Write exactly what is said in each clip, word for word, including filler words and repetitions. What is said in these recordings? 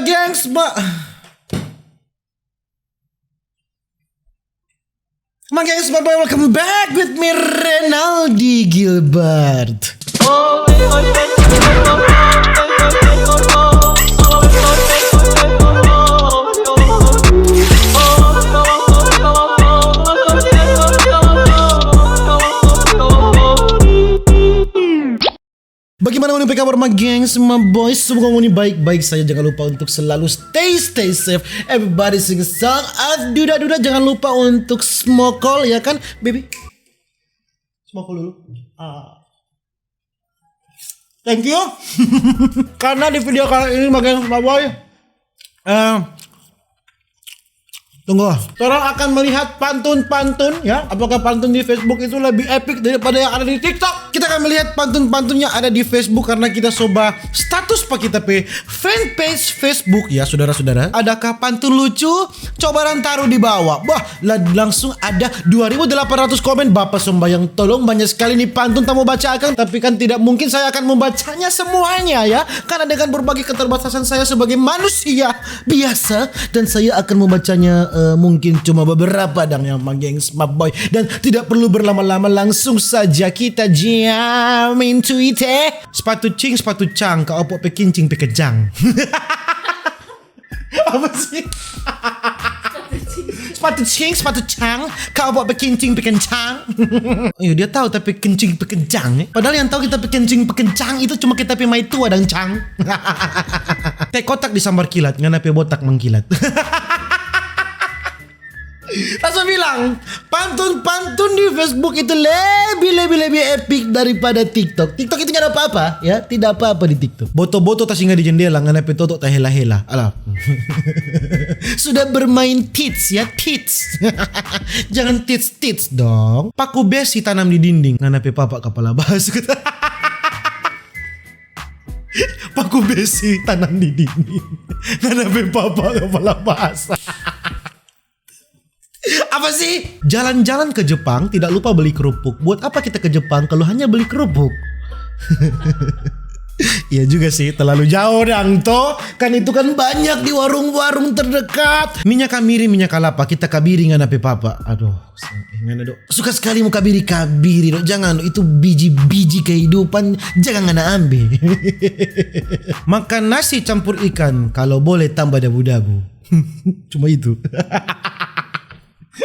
Gengs, ma. Ma gengs, ma boy, welcome back with me, Renaldi Gilbert. Bagaimana ngoni pe kabar, ma gengs, ma boys? Semoga ngoni baik-baik saja. Jangan lupa untuk selalu stay, stay safe. Everybody sing a song of Duda Duda. Jangan lupa untuk smokol, ya kan, baby? Smokol dulu. Ah. Thank you. Karena di video kali ini, ma gengs, ma boy, eh, tunggu. Torang akan melihat pantun-pantun, ya. Apakah pantun di Facebook itu lebih epic daripada yang ada di TikTok? Kita akan melihat pantun-pantun yang ada di Facebook karena kita soba status pa kita pe fanpage Facebook, ya, saudara-saudara. Adakah pantun lucu? Coba dang taru di bawah. Wah, la-, langsung ada dua ribu delapan ratus komen. Bapa sombayang, tolong, banyak sekali nih pantun ta mo baca akang, tapi kan tidak mungkin saya akan membacanya semuanya, ya. Karena dengan berbagai keterbatasan saya sebagai manusia biasa, dan saya akan membacanya, eh, mungkin cuma beberapa dang, ya, ma gengs, ma boy. Dan tidak perlu berlama-lama, langsung saja kita jam into it, eh. Sepatu cing, sepatu cang, ka opo pe kincing pe kejang. Apa sih? Sepatu cing, sepatu cang, ka opo pe kincing pe kencang. Iyo, dia tahu tapi kincing pe kencang, eh. Padahal yang tahu kita pe kincing pe kencang itu cuma kita pe maitua dang cang. Te kotak disambar kilat, ngana pe botak mangkilat. Langsung bilang, pantun-pantun di Facebook itu lebih, lebih, lebih epic daripada TikTok. TikTok itu nyanda apa-apa, ya, tidak apa-apa di TikTok. Boto-boto tasinga di jendela, ngana pe toto tahela-hela. Alah. Sudah bermain tits, ya, tits. Jangan tits-tits dong. Paku besi tanam di dinding, ngana pe papa kapala basut. Paku besi tanam di dinding, ngana pe papa kapala basah. Apa sih? Jalan-jalan ke Jepang, tidak lupa beli kerupuk. Buat apa kita ke Jepang kalau hanya beli kerupuk? Iya juga sih, terlalu jauh dang, toh. Kan itu kan banyak di warung-warung terdekat. Minya kamiri, minya kalapa, kita kabiri ngana pe papa. Aduh, eh, ngana do. Suka sekali mo kabiri-kabiri do. Jangan do, itu biji-biji kehidupan. Jangan ngana ambe. Makan nasi campur ikan, kalau boleh tambah dabu-dabu. Cuma itu.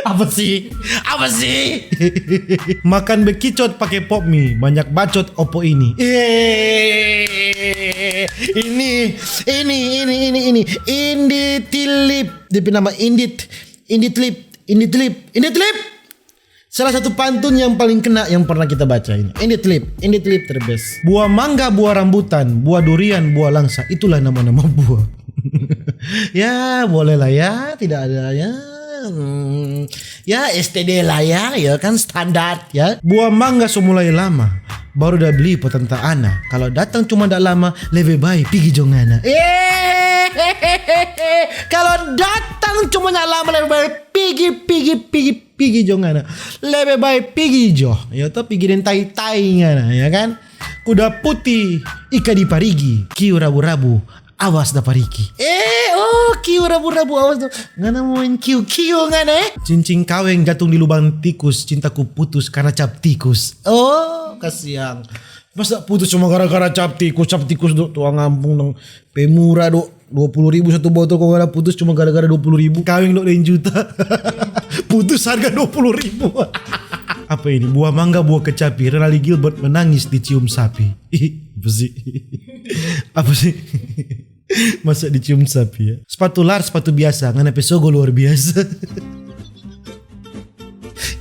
Apa sih? Apa sih? Makan bekicot pake pop mie, banyak bacot opo ini. Eh, ini, ini, ini, ini, ini. Indi Tilip. Dia pe nama Indit. Indit Lip, Indit Lip, Indit Lip. Salah satu pantun yang paling kena yang pernah kita baca ini. Indit Lip, Indit Lip the best. Buah mangga, buah rambutan, buah durian, buah langsa, itulah nama-nama buah. Ya, boleh lah ya, tidak ada ya. Hmm, ya, S T D lah ya, ya kan standar ya. Buah mangga so mulai lama, baru da bli pa tanta Ana. Kalo datang cuma da lama, lebe bae pigi jo ngana. Eh, kalo datang cuma da lama, lebe bae pigi, pigi, pigi, pigi jo ngana. Lebe bae pigi jo, ya to, pigi deng tai-tai ngana, ya kan? Kuda putih, ika di parigi, kiu rabu-rabu, awas da pariki. Eh, oh, kiu rabu-rabu, awas da. Ngana mo main kiu-kiu ngana, eh? Cincin kaweng jatung di lubang tikus, cintaku putus karena cap tikus. Oh, kasiang. Masa putus cuma gara-gara cap tikus, cap tikus do, tuang ampung dong. Pe murah do, dua puluh ribu satu botol, kong ngana putus cuma gara-gara dua puluh ribu. Kaweng do deng juta. Putus harga dua puluh ribu. Apa ini? Buah mangga, buah kecapi. Renaldi Gilbert menangis dicium sapi. Ih, apa sih? Apa sih? Masa dicium sapi ya? Sepatu lar, sepatu biasa. Ngana pe sogo luar biasa.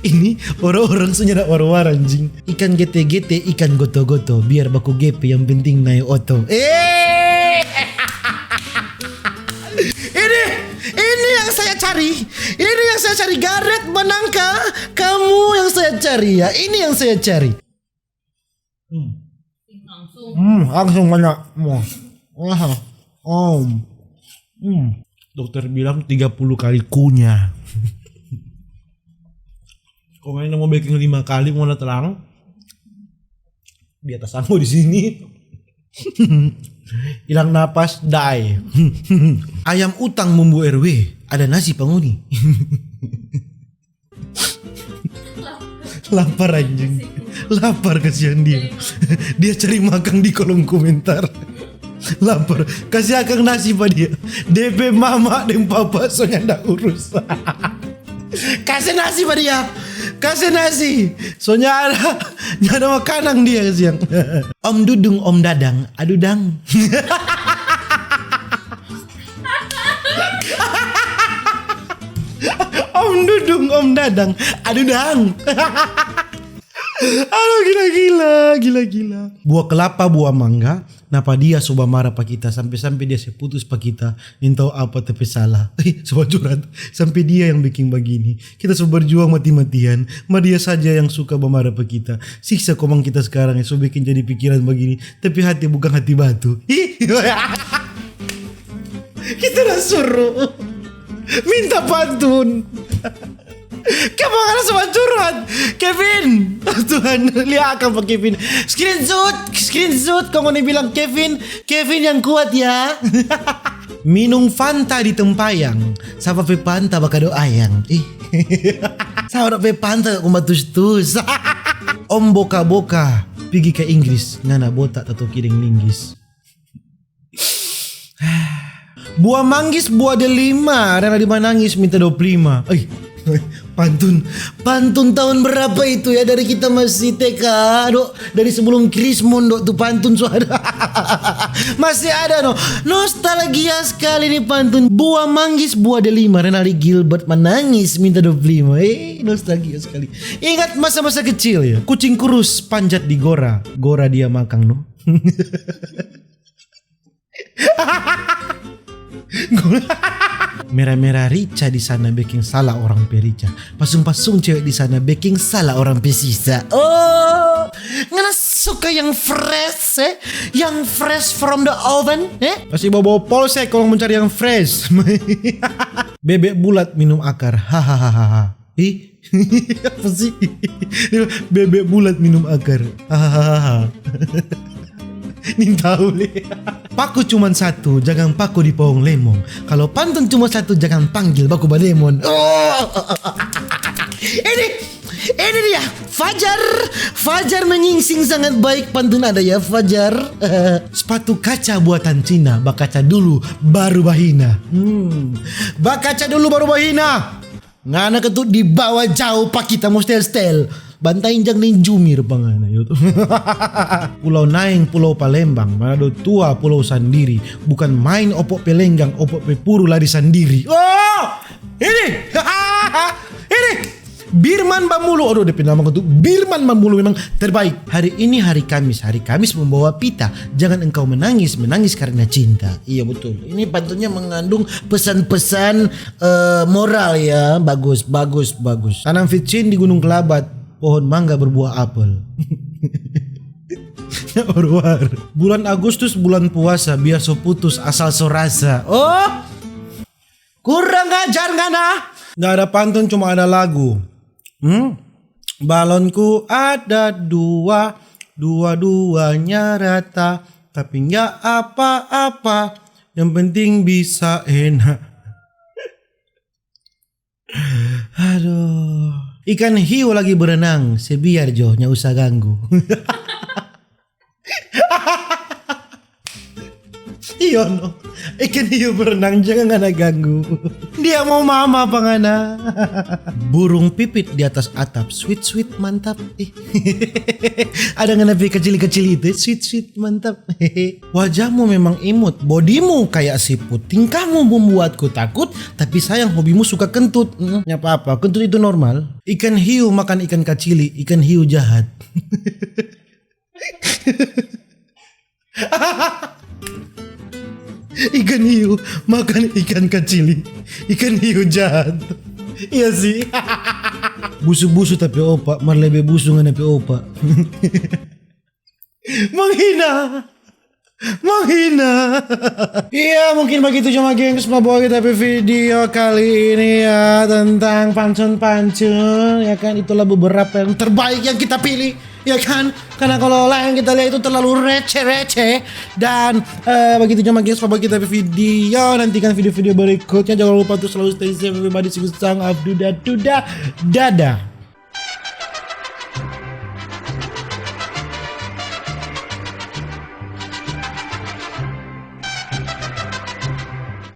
Ini orang-orang so nyanda war-war, anjing. Ikan gete-gete, ikan goto-goto, biar baku gepe, yang penting nae oto. Eh! Ini, ini yang saya cari. Ini yang saya cari. Garet menangka, kamu yang saya cari ya. Ini yang saya cari. Hmm. Hmm, langsung kena. Wah. Wah. Om. Hmm. Dokter bilang tiga puluh kali kunyah. Kong ini mau bikin lima kali, mau terang. Di atas anggo di sini. Hilang napas, dae. Ayam utang bumbu R W, ada nasi pa ngoni. Lapar anjing. Lapar, kasihan dia. Dia cari makang di kolom komentar. Lapar. Kasi akang nasi pa dia. De pe mama deng papa so nyanda urus. Kasi nasi pa dia. Kasi nasi. So nyanda, nyanda makanang dia kasihan. Om Dudung, Om Dadang. Aduh dang. Om Dudung, Om Dadang. Aduh dang. Aduh, gila-gila, gila-gila. Buah kelapa, buah mangga, napa dia so bamara pa kita, sampe-sampe dia se putus pa kita, nintau apa ta pe salah. Eh, so curhat, sampe dia yang beking bagini. Kita so berjuang mati-matian, ma dia saja yang suka bamara pa kita. Siksa komang kita skarang yang so beking jadi pikiran bagini, tapi hati bukang hati batu. Ih, kita da suru minta pantun. Kemana sama curhat? Kevin, Tuhan, lia akang pa Kevin. Screenshot, screenshot, kong ngoni bilang, "Kevin, Kevin yang kuat ya." Minung Fanta di tempayang, sapa pe panta bakado ayang. Ih. Sapa pe panta kong batus-tus. Om boka-boka pigi ka Inggris, ngana bota tatoki deng linggis. Buah manggis, buah delima, rena di manangis minta dua puluh lima. Ai, ai, pantun, pantun tahun berapa itu ya, dari kita masih T K, do, dari sebelum Krismon, do, tu pantun so ada. Masih ada, no. Nostalgia sekali ni pantun. Buah manggis, buah delima, rena di Gilbert manangis minta dua puluh lima. Eh, nostalgia sekali. Ingat masa-masa kecil ya. Kucing kurus panjat di gora. Gora dia makang, no. Mera-mera rica di sana beking salah orang pe rica. Pasung-pasung cewek di sana beking salah orang pe sisa. Oh, ngana suka yang fresh, eh? Yang fresh from the oven, eh? Pasti bawa-bawa polsek kalau mencari yang fresh. Bebek bulat minum akar. Hahaha. Ih, apa sih? Bebek bulat minum akar. Hahaha. Nintau le. Paku cuman satu, jangan paku di pohong lemong. Kalau pantun cuma satu, jangan panggil baku balemon. Oh. Ini, ini dia, Fajar. Fajar menyingsing sangat baik pantun ada ya, Fajar. Sepatu kaca buatan Cina, bakaca dulu baru bahina. Hmm. Bakaca dulu baru bahina. Ngana katu di bawa jao pa kita mo stel-stel. Bantaing jang deng jumir pa ngana, yo to. Pulau Naeng, Pulau Palembang, Manado Tua, Pulau Sandiri. Bukan main opo pe lenggang, opo pe puru lari sandiri. Oh! Ini! Ini! Birman Bamulu, aduh, depe nama katu Birman Bamulu memang terbaik. Hari ini hari Kamis, hari Kamis membawa pita. Jangan engkau menangis, menangis karena cinta. Iya, betul. Ini pantunnya mengandung pesan-pesan, eh, moral ya. Bagus, bagus, bagus. Tanam vicin di Gunung Kelabat, pohon mangga berbuah apel. War-war. Bulan Agustus, bulan puasa, biar so putus asal so rasa. Oh, kurang ajar ngana. Nggak ada pantun, cuma ada lagu. Hmm? Balonku ada dua, dua-duanya rata, tapi nggak apa-apa. Yang penting bisa enak. Aduh. Ikan hiu lagi berenang, se biar jo, nya usah ganggu. Iyo no. Ikan hiu berenang, jangan ngana ganggu. Dia mau mama apa ngana? Burung pipit di atas atap, sweet, sweet, mantap. Ih. Ada ngana pe kacili-kacili itu, sweet, sweet, mantap. Wajahmu memang imut, bodimu kayak siput. Tingkahmu membuatku takut, tapi sayang hobimu suka kentut. Mm, nyapa apa, kentut itu normal. Ikan hiu makan ikan kacili, ikan hiu jahat. Ikan hiu makan ikan kacili, ikan hiu jahat. Iya sih. Busu-busu tapi opa, mar lebe busu ngana pe opa. Menghina. Menghina. Iya, mungkin begitu cuma, gengs, mo bawa kita pe video kali ini ya, tentang pancun-pancun, ya kan, itulah beberapa yang terbaik yang kita pilih, ya kan, karena kalau lain kita lihat itu terlalu receh-receh. Dan eh, begitu cuma, gengs, mo bawa kita pe video, nantikan video-video berikutnya, jangan lupa untuk selalu stay safe everybody, sing sang of duda duda, dadah.